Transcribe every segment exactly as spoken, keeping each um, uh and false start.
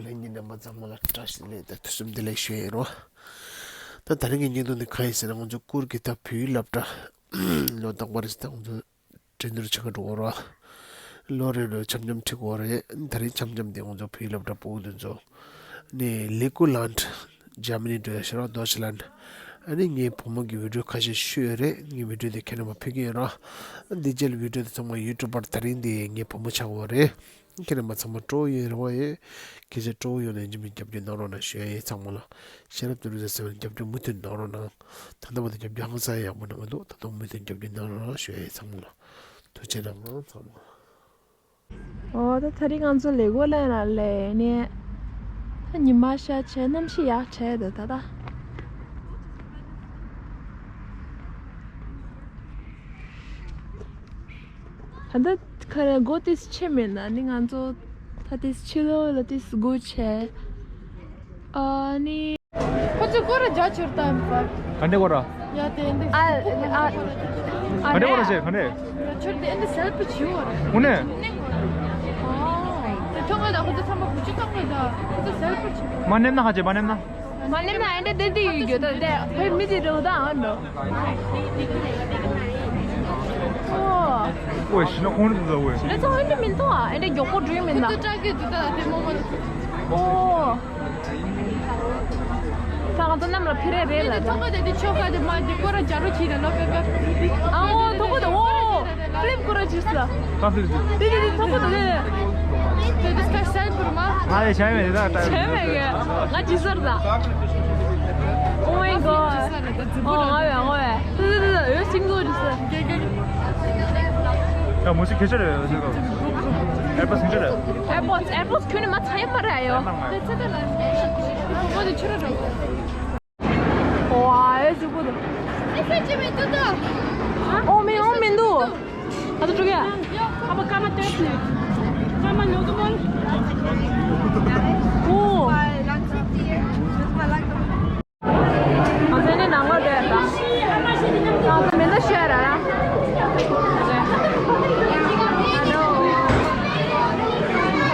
ལྷན་རྒྱས་རྣམ་པ་ཚང་མ་ལ་བཀྲ་ཤིས་བདེ་ལེགས་དང་ཐུགས་སུམ་བདེ་ལེགས་ཞུ་ཡས་ཡིན་རོ། ད་ད་རིང་གི་བརྙན་ཐུང་འདི་གང་ཡིན་ཟེར་ན། ང་ཚོ་གུར་གྱི་ད་བོད་ཡིག་སློབ་གྲྭ་ལོ་རྟག་པར་ད་ང་ཚོ་འགྲན་བསྡུར་བྱེད་ག་འགྲོ་གི་རོ། ལོ་རེ་ལོ་འཆམ་འཆམ་ཁྲིད་དགོས་རེད། ད་རིང་འཆམ་འཆམ་དེ་ང་ཚོ་བོད་ཡིག་སློབ་གྲྭ་ཕྲུ་གུ་དེ་ཚོ་ནས་ལེ་གོ་ལན་ཌི་འཇར་མ་ནི་འགྲོ་ཡ་ཤི་རོ། ཌོ་ཆི་ལན་ཌི། ཨ་ནི་ངའི་བུ་མོ་གི་བི་ཌིའོ་ཁ་ཤས་བཤུས་ཡོད་རེད། ངའི་བི་ཌིའོ་དེ་ཁྱེད་རྣམ་པ་ཕུལ་གྱི་ཡིན་རོ། འདི་རྗེས་ལ་བི་ཌིའོ་དེ་ཚང་མ་ཡུ་ཊུབ་པར་ད་རིང་དེ་ངའི་བུ་མོ་ཆགས་ཡོད་རེད། ཁྱེད་རྣམ་པ་ཚང་མ་སྤྲོ་པོ་ཡོད་རེད་པ་ཡེ། ཁྱེད་ཚོ་སྤྲོ་པོ་ཡོང་ནས་ཡིན་གཅིག་མིན་གཅིག་རྒྱབ་སྐྱོར་གནང་རོགས་གནང་ཞུ་ཡ་ཡིན་ཚང་མ་ལ། ཤེས་རབ་ཏུ་རུ་ཟེར་སེམས་རྒྱབ་སྐྱོར་མུ་མཐུད་གནང་རོགས་གནང་། ད་ལྟ་བར་དུ་རྒྱབ་སྐྱོར་ཧང་སང་ཡག་པོ་གནང་མི་འདུག་ད་ལྟ་མུ་མཐུད་རྒྱབ་སྐྱོར་གནང་རོགས་གནང་ཞུ་ཡ་ཡིན་ཚང་མ་ལ། ཐུགས་རྗེ་གནང་ཚང་མ། འོ་ད་ད་རིང་ང་ཚོ་ལེ་གོ་ལན་ཌི་ལ་སླེབས་ནས། ད་ཉི་མ་ཤར་བྱས་གནམ་གཤིས་ཡག་བྱས་འདུག་ད་ད། ད་ལྟ་ཁ་ར་སྒོ་ཏིས་ཕྱེ་མེད་ན་ནི་ང་ཚོ་ད་ཏིས་ཕྱི་ལོགས་ལ་ཏིས་སྒོ་ཕྱེ། ཨ་ནི། ཁོ་ཚོས་སྐོར་ར་རྒྱ་ཆེར་བཏང་པར། ག་འདྲས་སྐོར་ར། ཡ་དེ་འདི། ཨ་ཨ་ཨ་ག་འདྲས་སྐོར་ར་ནས་བྱས་ག་འདྲས། ཡ་ཆུར་དེ་འདི་སེལ་པི་བྱིའུ་ར། དངོས་གནས། ཨ་དེ་ཐོག་ག་ད་ཁོ་ཚོ་ཚང་མ་བུ་ཆུ་ཐོག་ག་ད་ཁོ་ཚོ་སེལ་པི་བྱིའུ། མ་ནེམ་ན་ཧ་ཅེ་མ་ནེམ་ན། མ་ནེམ་ན་ཨེ་འདྲ་དེ་འདི་ཡོད་རྒྱུ་ད་དེ་ཕའི་མི་དེ་རུ་ད་ཨ་འདྲ། ཨོ། ཨོ་ཤི་ན་ཁོང་རེ་འདུག་ད་ཨོ། ལེ་ཚོ་ཨེ་འདྲ་མིན་ཐོག་ཨ་ཨེ་འདྲ་མགྱོགས་པོ་འགྲོ་ཡི་མིན་ད། ཁོ་ཚོ་ཀྲག་གི་འདུག་ད་དེ་མོ་མ་འདུག་ཨོ། ད་ང་ཚོ་གནམ་ལ་འཕུར་རེ་རེད་ལ་ད། ཐོག་ག་དེ་དེ་ཆོ་ག་དེ་མ་དེ་སྐོར་ར་རྒྱ་རོ་གྱིས་ད་ལོ་པེ་པེ། ཨ་འོ་ཐོག་ག་དེ་ཨོ། ཕི་ལིབ་སྐོར་ར་གྱིས་ལ། ཀ་ཕི་ལིབ། དེ་དེ་དེ་ཐོག་ག་དེ་དེ། དེ་དེ་སྐར་སལ་པུར་མ། ང་ལས་བྱས་མེད་དེ་ད་ད། བྱས་མེད་གི། ང་གྱིས་ཟེར་ད། Oh my god. ཨོ་ང་བས་ང་བས། དེ་དེ་དེ་དེ་ཡོད་སིང་གོ་རེད་ཟེར། ཡ་མོ་སི་ཁྱེད་ཆ་རེད་ཟེར་གོ། ཨེར་པོ་སི་ཁྱེད་ཆ་རེད། ཨེར་པོ་སི་ཨེར་པོ་སི་ཁྱོད་ནི་མ་ཚ་ཡ་མ་རེད་ཡོ། ཨོ་དེ་ཆུ་ར་ར། ཨོ་ཨ་ཨེ་ཟུག་པོ་དུ། ཨོ་མིན་ཨོ་མིན་དུ། ཨ་ཏུ་ཀྲུ་ག་ཨ་པ་ཀ་མ་ཏོས་ནི། ཀ་མ་ཉོ་གི་མོ། ཨོ། ང་ཚོ་ནི་ནང་ལོགས་བསྡད་ད། ང་ཚོ་མེ་མདའ་ཤོད་ར་ར། ཨ་ནོ།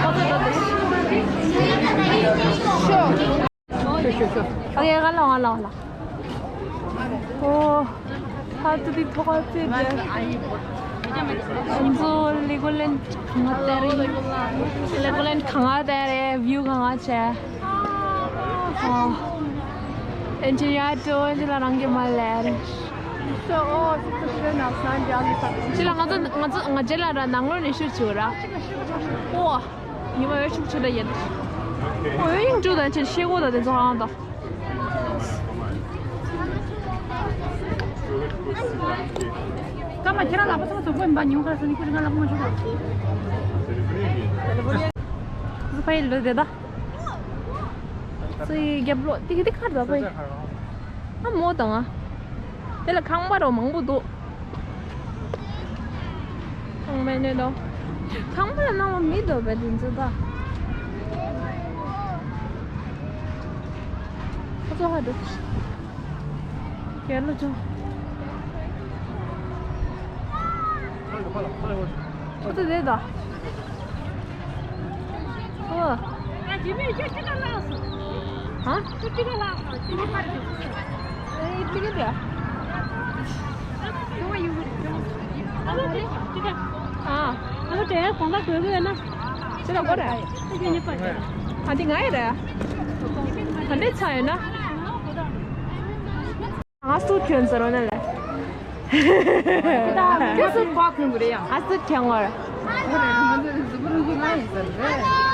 ཨོ་ཏོ་ཏོ་ཏོ། ཤོ། ཤོ་ཤོ་ཤོ། ཨོ་ཡ་ང་ལ་ང་ལ་ང་ལ། ཨོ། ཧ་ཏུ་དི་ཐོག་ཁ་ཙེ་དེ། ང་ཚོ་ལེ་གོ་ལན་གང་ང་ལྟ་རེད། ལེ་གོ་ལན་གང་ང་ལྟ་རེད། བིའུ་གང་ང་བྱས། ཨོ། ཨེན་ཅི་ཡ་ཏོ་ཨེན་ཅི་ལ་རང་གི་མ་ལེ་རེད། ཅི་ལ་ང་ཚོ་ང་ཚོ་ང་རྗེས་ལ་ར་ནང་ལོགས་ནས་ཤུར་བྱོས་ར། ཨོ། ཉི་མ་འོད་ཆུང་ཆུང་ལ་ཡིན། ཨོ་ཡིན་འགྲོ་དང་ཆེན་ཤེས་གོ་དང་དེ་ཚོ་ཨང་དང་། སྐར་མ་ཁྱེད་རང་ལག་པ་ཚང་མ་དུག་པོ་ཡིན་པ་ཉུང་ཁ་སོང་ནི་ཁོ་རང་ལག་པ་མ་ཆུ་ག་ཕ་ཡི་ལོ་དེ་ད། སུ་ཡི་རྒྱབ་ལོ་ཏིག་ཏིག་ཁར་ད་ཕ་ཡི། ཨ་མོ་དང་ཨ། དེ་ལ་ཁང་པ་རོ་མང་པོ་འདུག་ཁང་པའི་གནས་ལོ། ཁང་པ་ལ་ནང་ལ་མི་འདུག་པས་དེ་ཚོ་ད། ཁོ་ཚོ་ཧ་འདུག་གལ་ལོ་ཆུང་། ཁོ་ཚོ་དེ་ད། ཨོ། ཨ་ཇི་མེ་ཁྱོད་ཅི་ག་ལ་སོང་། ཧ། ཁྱོད་ཅི་ག་ལ་སོང་། ཅི་ག་ལ་སོང་། ཨེ་ཅི་ག་ལ། ཨ་ལོ་དེ་ཅི་ག་ཨ་ལོ་དེ་གོང་ལ་གོས་གོས་ན། ཅི་ལ་གོ་ར། ཨ་ཅི་ཉི་པ་ཅི། ཨ་དེ་ང་ཡི་ར། ད་འདྲེ་ཚ་ཡོད་ན། ང་སུ་གྱོན་ཟེར་བ་ན་ལེ། ཁྱོད་སུ་པ་གྱོན་གི་རེད་ཡ། ཨ་སུ་གྱོན་གོ་རེད།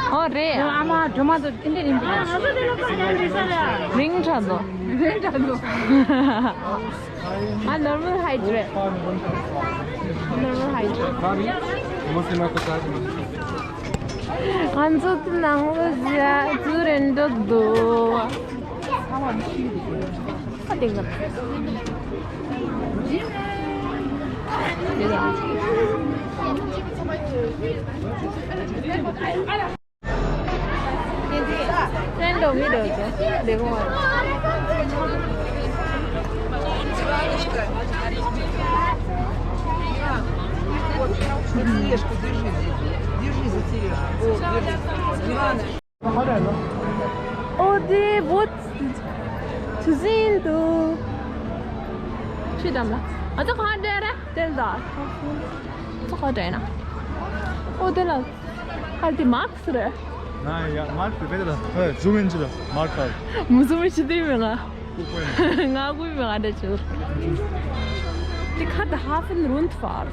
ཨོ་རེད། ཨ་མ་སྒྲོལ་མ་དང་ཏིན་ཏིན་རིང་པོ། རིང་དྲགས་འདུག་རིང་དྲགས་འདུག་ང་normal height རེད། normal height རེད། ང་ཚོ་དེ་ནང་ལོ་ཟ་ཚུར་རན་འགྲོ་འདུག་ཨ་དེ་ག་སེང་འགྲོ་མི་འགྲོ་ཚོ་ལས་ཁུངས་བ། Тележку держи, держи за тележку. О, держи. ཨོ་དེ་བོད་དུ་ཟིན་དུ། ཆི་དམ་ལ། ཨ་ཙི་ཁ་འདྲ་ར་དེ་ལ། ཙི་ཁ་འདྲ་ན། ཨོ་དེ་ལ། ཁ་དེ་མཱག་སི་རེད། ང་ཡ་མཱག་སི་རེད་ལ། ཧེ་ཛུམ་ཨིན་ཅི་ལ་མཱག་སི། མུ་ཛུམ་ཨིན་ཅི་དེ་མེད་ང་། ང་དགོས་མེད་ང་འདྲ་ཅིག་དེ་ཁ་དེ་ཧ་ཧྥན་རུན་ཕར།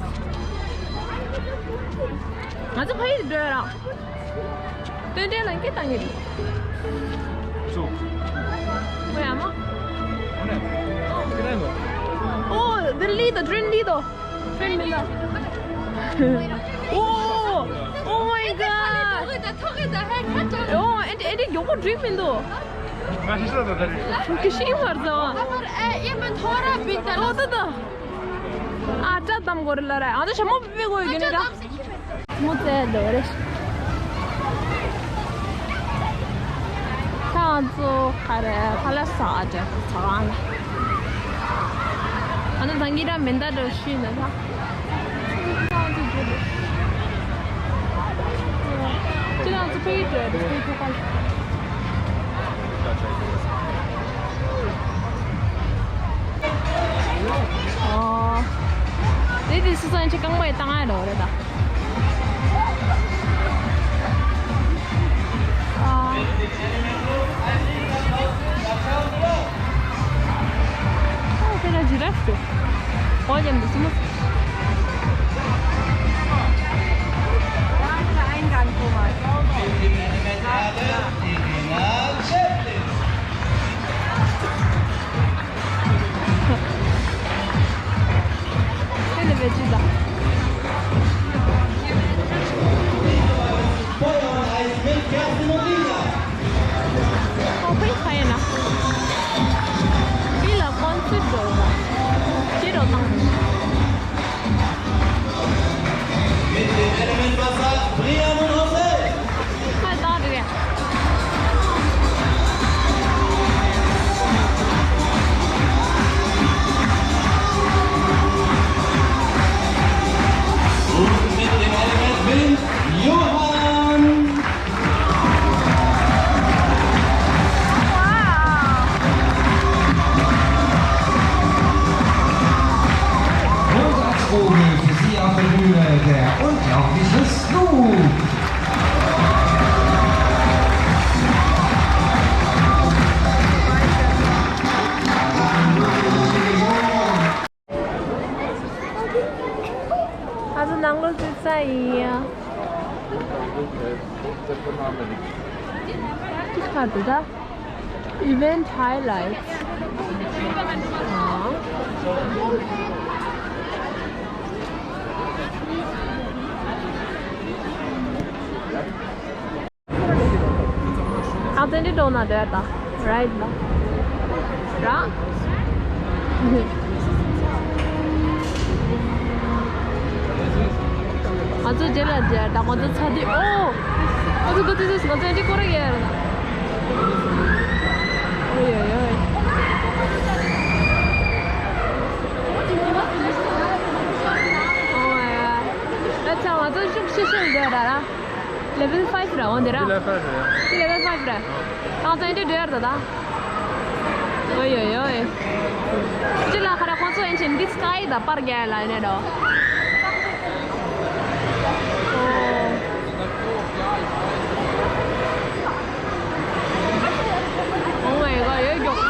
ང་ཚོ་ཕ་ཡི་འགྲོ་ཡ་ར། སྟོན་འབྲེལ་ལ་འགྱེད་བཏང་གི་འདུག་ཅོ། ཨོ་ཡ་མ། ཨོ་ནེ། ཁྱེད་རང་ལོ། ཨོ་དེ་ལི་དོ་ཏྲིན་ལི་དོ། ཏྲིན་ལི་དོ། ཨོ། Oh my god. ཨོ་ཨེ་འདྲ་ཨེ་འདྲ་མགྱོགས་པོ་འགྲིག་མི་འདུག་ང་ཤི་ཤི་དང་ད་རེད། ཁྱོད་ཤི་མར་ཟ་བ། ཨོ་ད་ད། ཨ་ཏྲ་དམ་གོ་རེ་ལ་ར། ཨ་ད་ཞྭ་མོ་པི་པི་གོ་ཡོད་གི་ནི་ད། མོ་ཙེ་ལོ་རེ། ཁ་ང་ཚོ་ག་རེ་ཧ་ལ་ས་ཨ་ཏྲ་ཚ་གང་ལ། ཨ་ནི་ད་ངི་ར་མེ་མདའ་འགྲོ་ཤི་ན་ད། ཁ་ང་ཚོ་འགྲོ་རེ། ཁྱེད་རང་ཚོ་ཕ་གི་འགྲོ་རེ་ཕ་གི་ཐོག་ཁ་ལ། ཨོ། དེ་དེ་སུ་སང་ཆེ་རྐང་པ་ཡི་བཏང་ཡ་རོ་རེད་ད། ཨ། ཨོ་དེ་ལ་ཇི་ར་ཕི་ཏོ། ཨོ་ཡ་མི་སུ་མོ། Und mit dem Element gewinnt Johann. Großartig Vogel für Sie auf der Bühne, der unglaubliche Snoop. ཨ་ཚོ་ནང་ལོགས་ཙི་ཙ་ཡིན་ཡ། ཅི་ཁ་དེ་ད། Event highlights. ཨ་ཙི་འདི་འགྲོ་ན་འདྲ་ད། རའིཌ་ལ། ར། ང་ཚོ་རྗེས་ལ་རྗེས་ད་ང་ཚོ་ཚ་དུས་ཨོ། ང་ཚོ་ག་དུས་ཚོད་ང་ཚོ་འདི་སྐོར་ར་ཡོད་ར་ན། ཨོ་ཡོ་ཡོ། ཨོ་ཡ། ད་ཚ་ང་ཚོ་ཤུགས་ཤུགས་ཤུགས་རེད་ར་ར། Level five ར་འོ་འདི་ར། Level five ར། འདི་level five ར། ང་ཚོ་འདི་འགྲོ་ཡར་ད་ད། ཨོ་ཡོ་ཡོ་ཨེ། ཅི་ལ་ཁ་ར་ཁོང་ཚོ་ཨེན་ཆེན་འདི་སྐའི་ད་པར་རྒྱལ་ལ་ཨེ་ནས་རོ། Oh my god ཡོ་མགྱོགས།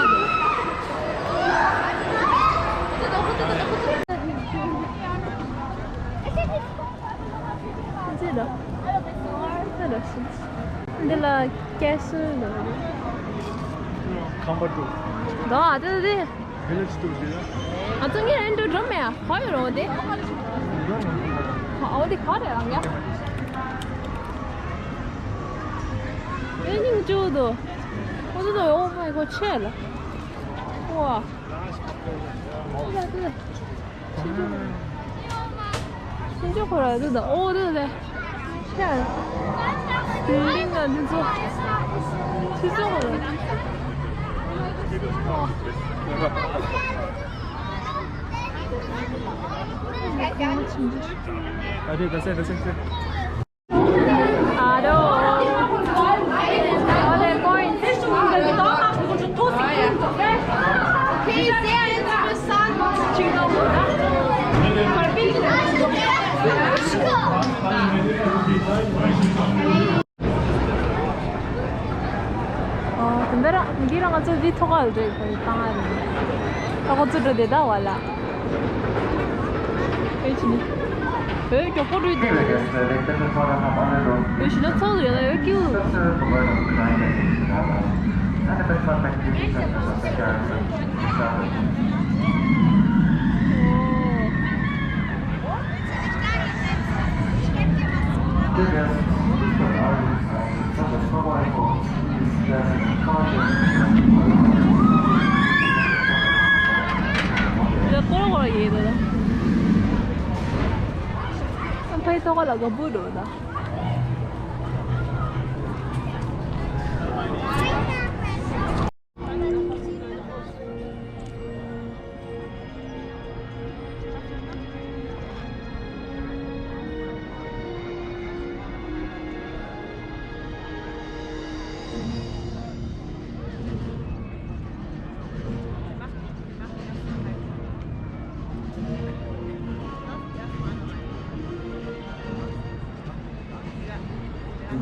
འདི་ལ་ཀེ་སི་འདུག་ཁང་པ་འདུག་ད་ཨ་དེ་དེ། བི་ལེ་ཇི་འདུག་དེ། ང་ཚོ་ངའི་ཨེན་ཌྲོ་འགྲོ་མེད་ཨ། ག་ཡོད་རོ་དེ། ཨོ་དེ་ག་རེད་ཨ་ཡ། ཨེ་སྙིང་རྗེ་པོ་འདུག་ཁོ་ཚོ་ད་ཨོ་མའི་གོ་ཆེ་ལ། ཝ། ཨོ་ད་དེ། ཁྱེད་ཚོ་ཁོ་ར་འདི་དང་ཨོ་འདི་ལས། ཤ། ལིང་ང་འདི་ཚོ། ཁྱེད་ཚོ་ཁོ་ར། ཨ་རེ་ད་སེ་ད་སེ་སེ། ཨ་རོ། འདི་ར་འདི་ར་ང་ཚོ་འདི་ཐོག་ལ་འགྲོ་ཡི་ཁོ་རེ་བཏང་ཨ་རེད། ད་ཁོ་ཚོ་འགྲོ་དེ་ད་བ་ལ། ཨེ་ཆི་ནི། ཨེ་མགྱོགས་པོ་འགྲོ་ཡི་དེ་རེད། ཨེ་ཤི་ན་ཚོགས་ཡོད་ན་ཡོད་ཀྱི།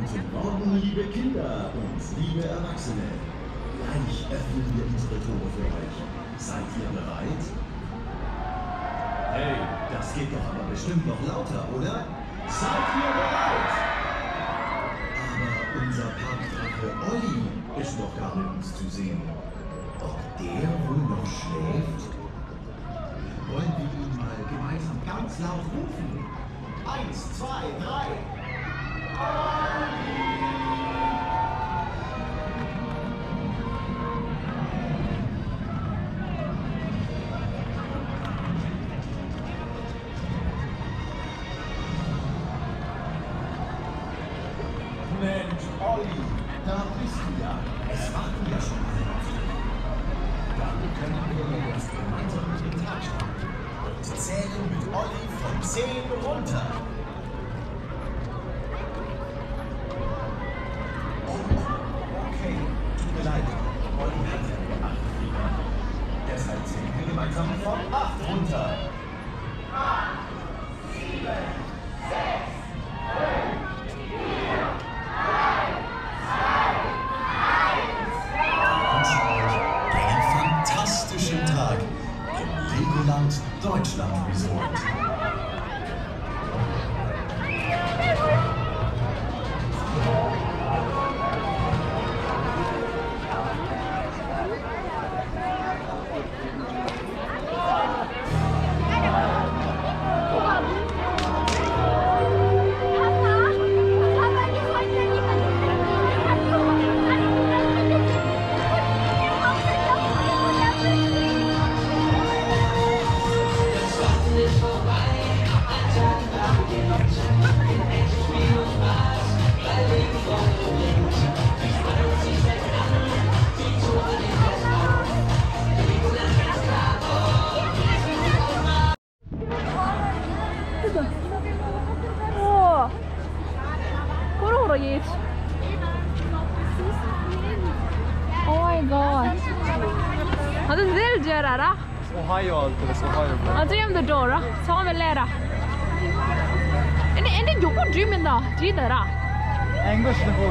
Guten Morgen, liebe Kinder und liebe Erwachsene. Gleich öffnen wir unsere Tore für euch. Seid ihr bereit? Hey, das geht doch aber bestimmt noch lauter, oder? Seid ihr bereit? Aber unser Parkdrache Olli ist noch gar nirgends zu sehen. Ob der wohl noch schläft? Wollen wir ihn mal gemeinsam ganz laut rufen? Eins, zwei, drei. Mensch, Olli, da bist du ja. Es warten ja schon alle auf dich. Dann können wir ja jetzt gemeinsam durch den Tag starten und zählen mit Olli von zehn runter. Oh, oh, okay. Tut mir leid. Olli hat ja nur acht Finger. Deshalb zählen wir gemeinsam von acht runter. Wir wünschen euch einen fantastischen Tag im Legoland Deutschland Resort. Oh. Oh my God. ང་ཚོ་འདིར་འབྱོར་ར་ར། Ohio, this Ohio, bro. ང་ཚོ་མཉམ་དུ་འགྲོ་ར། ཚང་མ་སླེབས་ར། ཨེ་ནི་ཨེ་ནི་མགྱོགས་པོ་འགྲོ་མི་འདུག་ཅི་ད་ར། English ནི་གོ།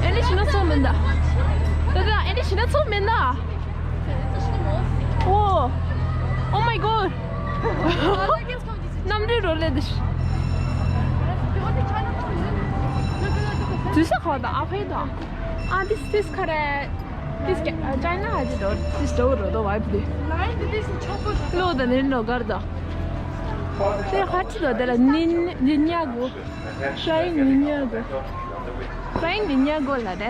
ཨེ་ནི་ཤི་ན་ཚོགས་མི་འདུག་ད་ད་ཨེ་ནི་ཤི་ན་ཚོགས་མི་འདུག Oh, oh my God. གནམ་གྲུ་རོ་ལེ་དི་ཤི། དུས་ས་ཁ་ད་ཨ་ཕའི་ད། ཨ་this this ཁ་རེད། This China ཨ་ཅི་དོ། This door རོ་དོ་བའི་དི། ལོ་ད་ནི་ནོ་གར་ད། དེ་ཧ་ཅི་དོ་དེ་ལ་ནིན་ནིན་ཉ་གོ། Flying Ninja གོ། Flying Ninja གོ་ལ་རེད་ད།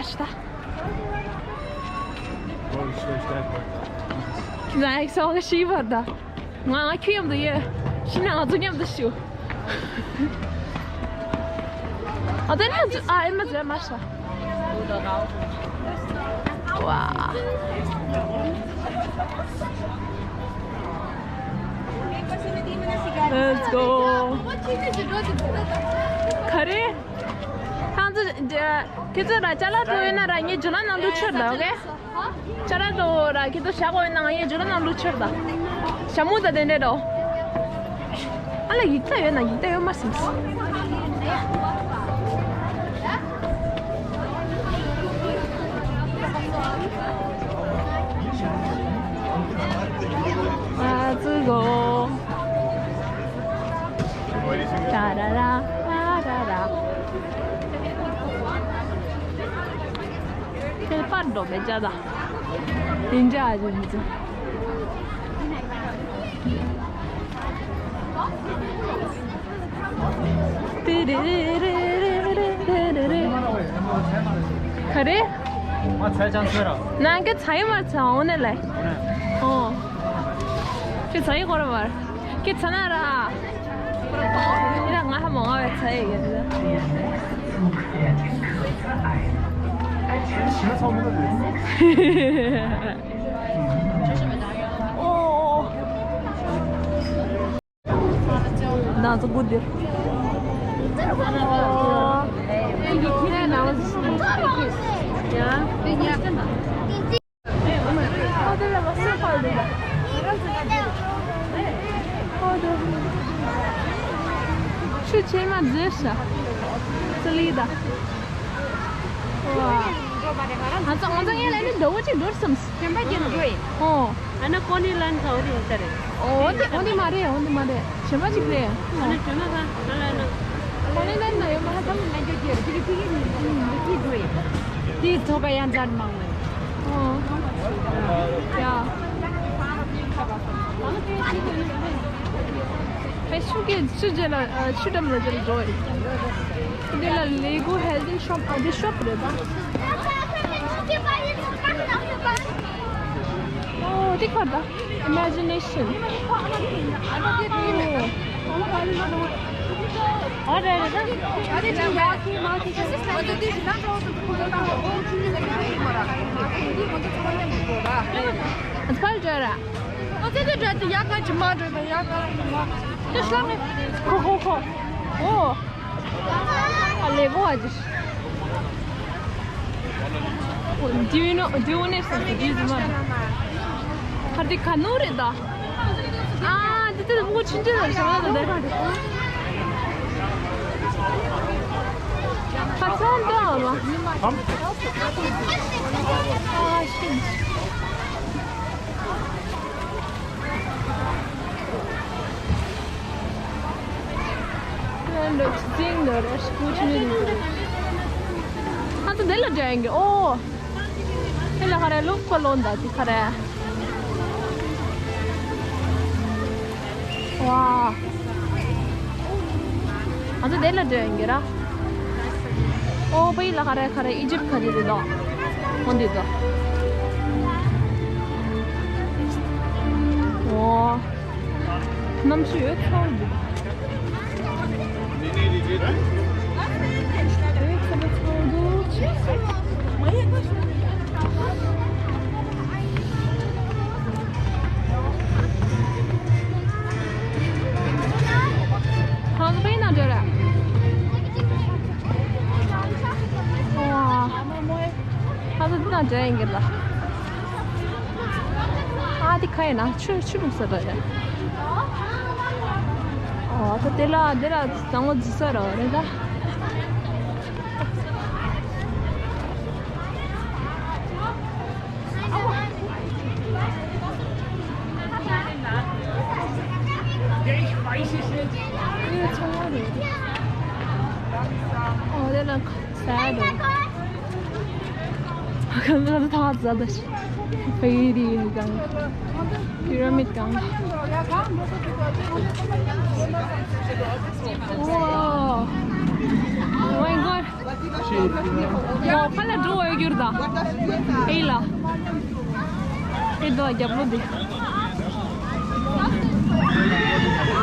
ཁྱེད་ཚང་ཞིག་བར་ད། ང་ང་ཁྱོད་མཉམ་དུ་ཡོད། ཤི་ན་ང་ཚོ་མཉམ་དུ་ཤི། ཨ་དེ་ནི་ཨ་ཨེ་མ་ཟེར་མ་ཤ། ཝ། Let's go. ག་རེ། ཁྱེད་ཚོ་ར་ཅ་ལག་འགྲོ་ཡོད་ན་ར་ངའི་ཇོ་ལ་ནང་དུ་ཁྱེར་ད། ཨོ་ཁེ། ཅ་ལག་འགྲོ་ར་ཁྱེད་ཚོ་བཞག་དགོས་ཡོད་ན་ངའི་ཇོ་ལ་ནང་དུ་ཁྱེར་ད། ཞྭ་མོ་ད་དེ་འདྲས་འགྲོ། ཨ་ལ་ཡིག་ཚད་ཡོད་ན་ཡིག་ཚད་ཡོད་མ་སྲིད། པར་འགྲོ་བའི་ཅ་ད། ཡིན་ཅ་ཨ་ཅེ་མི་ཚོ། ག་རེ། ང་ཚ་ཅང་ཚོད་ར། ནང་གི་ཚ་ཡི་མར་ཚ་འོ་ནས་ལས། ཨོ། ཁྱོད་ཚ་ཡི་ཁོ་ར་མར། ཁྱོད་ཚ་ན་ར། ཡིན་ན་ང་ཧ་མ་ང་བས་ཚ་ཡི་ཡོད་ལ། ཨོ། ང་ཚོ་སྒུག་སྡོད། ཆུ་ཆེན་མ་མཛེས་ཤ། ཙི་ལི་ད། ང་ཚོ་ང་ཚོ་ངས་ལས་ནི་འདྲ་བོ་ཅིག་འདོར་སོང་། གཞན་པ་ཅིག་འགྲོ་ཡིན། ཨོ། ཨ་ན་ཀོ་ནི་ལན་ཁ་འོ་དེ་ཡིན་ས་རེད། ཨོ་དེ་ཨོ་དེ་མ་རེད། ཨོ་དེ་མ་རེད། གཞན་པ་ཅིག་རེད། ཨ་ན་དྲི་མ་ཁ་ང་ལ་ན། ཀོ་ནི་ལན་ན་ཡོད་མ་ཧ་ཙམ་ན་འགྱོ་རྒྱུ་རེད། དེ་གི་ཕི་གི་ནི་འདི་གི་འགྲོ་ཡིན། དེ་ཐོ་ག་ཡང་ཛར་མང་བས། ཨོ། ཡ། ཕ་ཆུ་གི་ཆུ་རྗེས་ལ་ཆུ་འགྲམ་ལ་རྗེས་ལ་འགྲོ་ཡིན། འདི་ལ་ལེ་གོ་ཧེལ་ཐི་ཤོབ། ཨ་འདི་ཤོབ་རེད་ད། ཨོ་དེ་ཁར་ད། Imagination. ཨོ་རེད་རེད་ད། ཨ་དེ་ཅི་ཡ་ཁི་མ་ཁི་ཅི་སི་སི་ལ་འདི་འདི་ཞིག་ན་འགྲོ་སོང་། ཁོ་ཚོ་ད་ཁོ་ཚོ་ཚོ་ཚོ་ཚོ་ཚོ་ཚོ་ཚོ་ཚོ། ཨ་ཕར་འགྲོ་ར། ཨོ་ཙི་ཙི་འགྲོ་དེ་ཡག་ག་ཅི་མ་འགྲོ་ད་ཡག་ག་ཅི་མ། དེ་ཤ་མེད། ཁོ་ཁོ་ཁོ། ཨོ། ཨ་ལེ་བོ་ཨ་ཅི། ཨོ་དེ་ནོ་དེ་ནས་སོང་དེ་ཟི་མ། ཁ་དེ་ཁ་ནོ་རེད་ད། ཨ་དེ་དེ་ལ་མོ་ཆུང་ཆུང་ལ་ཤ་མེད་ད་དེ་ཁ་དེ། ཁ་ཚང་ད་ཨ་མ། ཨ་ཤི། ང་ཚོ་འདི་ལ་འགྲོ་ཡིན་གྱི། ཨོ། དེ་ལ་ག་རེ་ལུག་པ་ལོན་ད་དེ་ག་རེ། ཝ། ང་ཚོ་དེ་ལ་འགྲོ་ཡིན་གྱི་ར། ཨོ་པའི་ལ་ག་རེ་ག་རེ་ཨི་ཇིབ་ག་རེ་རེད་དོ། འོ་འདི་དོ། ཨོ། གནམ་གཤིས་ཡོད་ཚོད་འདུག་ཁང་པའི་ནང་འགྲོ་ར། ཨོ། ཁང་པའི་ནང་འགྲོ་ཡིན་གྱི་ལ། ཨ་དེ་ག་ཡིན་ན་ཆུ་ཆུ་འདུག་ས་རེད། ཨོ་ད་དེ་ལ་དེ་ལ་བཟང་བོ་འཛུལ་ས་རེད་ད། ཨོ་དེ་ལ་ས་རེད། ཁམས་ལ་ཐག་རྩ་དང་། ཕེ་རི་གང་། པི་ར་མིད་གང་། ཨོ། Oh my god. ཨོ་ཕ་ལ་འགྲོ་འོས་གྱུར་ད། ཨེ་ལ། ཨེ་དོ་རྒྱབ་ལོ་འདི།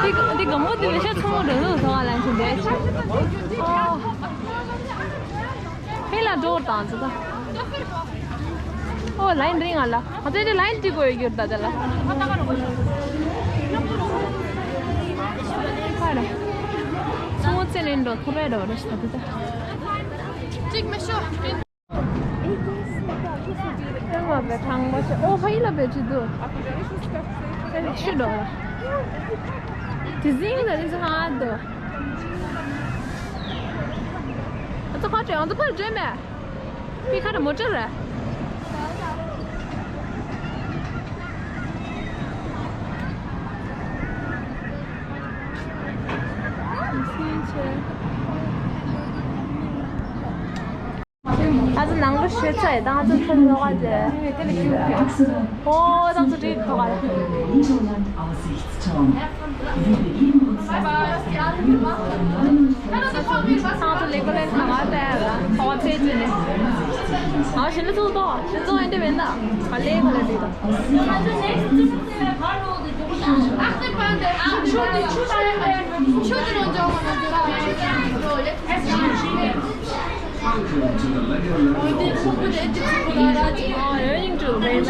འདི་འདི་སྒམ་པོ་འདི་ལ་ཤ་ཚ་མོ་འགྲོ་འདུག་ཟ་བ་ལ་ཞིག་འདས་ཆེ། ཨོ། ཕེ་ལ་འགྲོ་དང་ཙི་ད། ཨོ་ལ་ཡིན་རིང་ང་ལ། ང་ཚོ་འདི་ལ་ཡིན་འགྲིག་དགོས་ཡོད་ད་དེ་ལ། ཁ་རེ། སོང་ཙེ་ལེན་འགྲོ་ཐུབ་པའི་འགྲོ་རེ་ཞིག་ད་དེ་ད། གཅིག་མི་ཤོག་ཨེ་མ་བེ་ཐང་མོ་ཆེ། ཨོ་ཕ་ཡི་ལ་བེ་ཅི་འདུག་ཨེ་ཤི་འགྲོ་ལ། དེ་ཟིང་ལ་རི་ཟ་ཧ་འདུག་ཨ་ཙི་ཁ་བྲལ། ཨ་ཙི་ཕར་བྲལ་མེད། པི་ཁ་ར་མོ་ཊ་ར། ང་ཚོ་ནང་ལ་ཤོད་ཚར་ཡོད། ད་ང་ཚོ་ཐོན་ཐོག་ཨ་ཅེ། ཨོ་ད་ང་ཚོ་བྲིས་ཐོག་ཨ། ང་ཚོ་ལེ་གོ་ལེན་གང་ཨ་ལྟ་ཡ་ལ་ཐོག་ཨ་ཚེ་ཅི་ནས། ང་ཞི་ལི་ཚོགས་ཐོག་ཞི་ཚོགས་ཨེ་འདྲ་བས་ན་ག་ལེ་ག་ལེ་བྲིས་ཐོག Welcome to the Lego Land Competition. Learning to dance.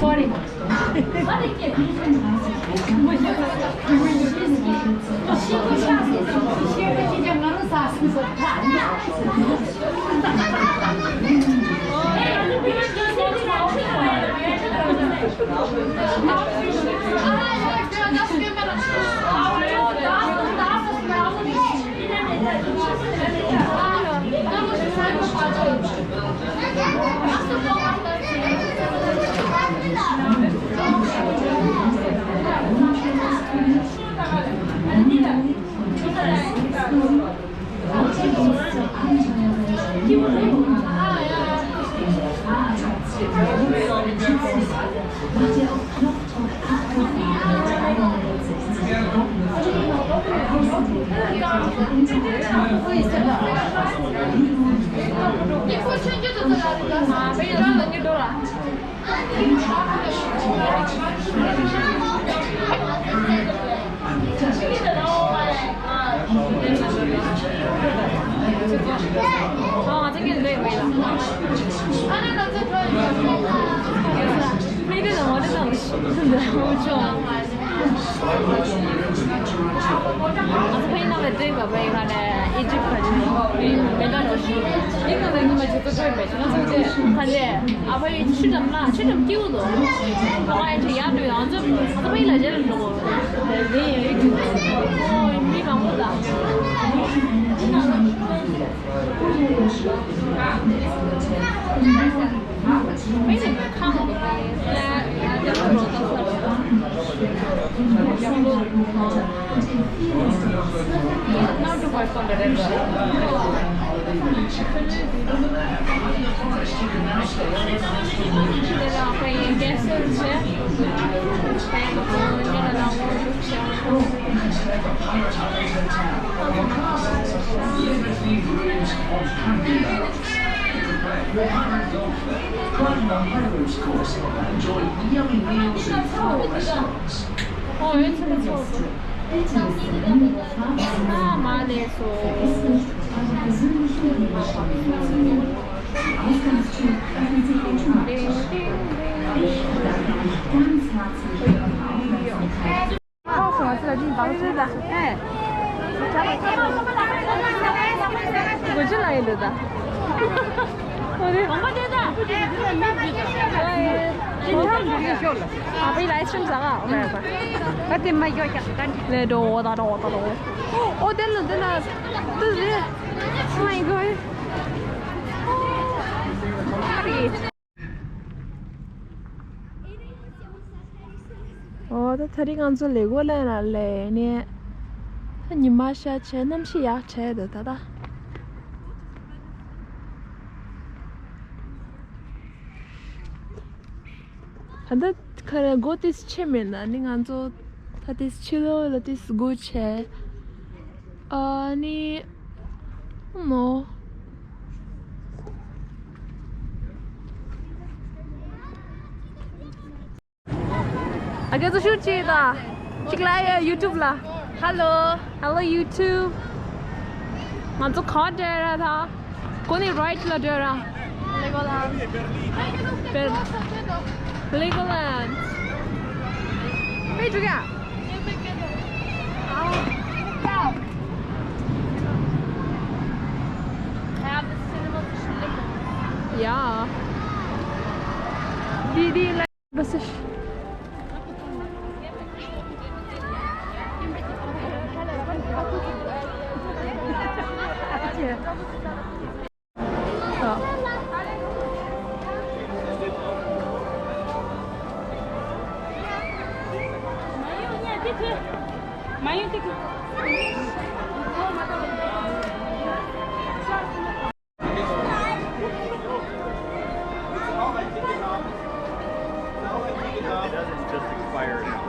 Sorry. Prepare your high ropes course and enjoy yummy meals in floral restaurants. Oh, it's a little. Bitte ist die Bedienung Fahrt. Ah, Mann, ey, so. Vergesst nicht, eure persönlichen Gegenstände mitzunehmen. Die Ausgangstür öffnet sich automatisch. Ich bedanke mich ganz herzlich für eure Aufmerksamkeit. ཨོ་ད་དེ་རིང་ང་ཚོ་ལེ་གོ་ལེན་ལ་སླེབས་ནས། ད་ཉི་མ་ཤར་བྱས་གནམ་གཤིས་ཡག་བྱས་འདུག་ད་ད། ད་ལྟ་ཁ་ར་སྒོ་ཏིས་ཕྱེ་མེད་ན་ནི་ང་ཚོ་ད་ཏིས་ཕྱི་ལོགས་ལ་ཏིས་སྒོ་ཕྱེ། ཨ་ནི་མོ། ཨ་ཀེ་ཚོ་ཤུ་ཅི་ད། ཅིག་ལ་ཡ་ཡུ་ཊུབ་ལ། Hello. Hello YouTube. ང་ཚོ་ག་བ་འགྲོ་ར་ད། གོ་ནི་རའིཊ་ལ་འགྲོ་ར། Legoland. Legoland. ཧེ་འགྲོ་ག Yeah. Didi, like, this is. It doesn't just expire now.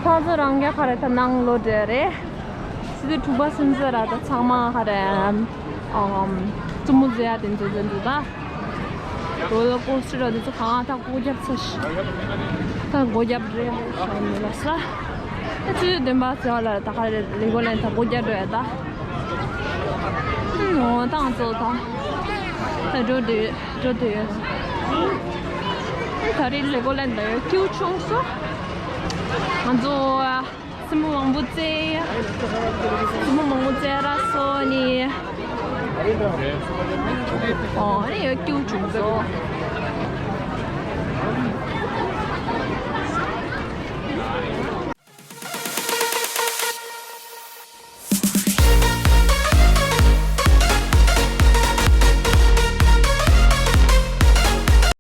ཁོང་ཚོ་རང་གི་ཁ་རེ་ད་ནང་ལོགས་འདྲ་རེད། སི་ཏུ་དྲུག་པ་སུམ་ཅུ་ར་ད་ཚང་མ་ཁ་རེ། ཨམ། རྩུབ་མོ་བཟོ་ཡ་དེ་ཚོ་ཚོ་འདུག་ད། རོ་ལ་ཀོ་སི་ཊར་དེ་ཚོ་གང་ད་སྒོ་རྒྱབ་ཚར་ཤག་ད་སྒོ་རྒྱབ་རེད་ཤག་མི་ལ་ས། ད་ཆུ་ཚོད་བདུན་པ་ཟེར་བ་ལ་ད་ག་རེ་ལེ་གོ་ལེན་ད་སྒོ་རྒྱབ་འགྲོ་ཡ་ད། ཨོ་ད་ང་ཚོ་ད། ད་འགྲོ་འདོད་འགྲོ་འདོད་ཡོད། ད་རེས་ལེ་གོ་ལེན་ད་ཡོད་ཁྱིའུ་ཆུང་སོ། ང་ཚོ་སྲིན་མོ་མང་པོ་རྩེ། སྲིན་མོ་མང་པོ་རྩེ་ར་སོ་ནི། ཨོ་ཨེ་ཡོད་ཁྱིའུ་ཆུང་སོ།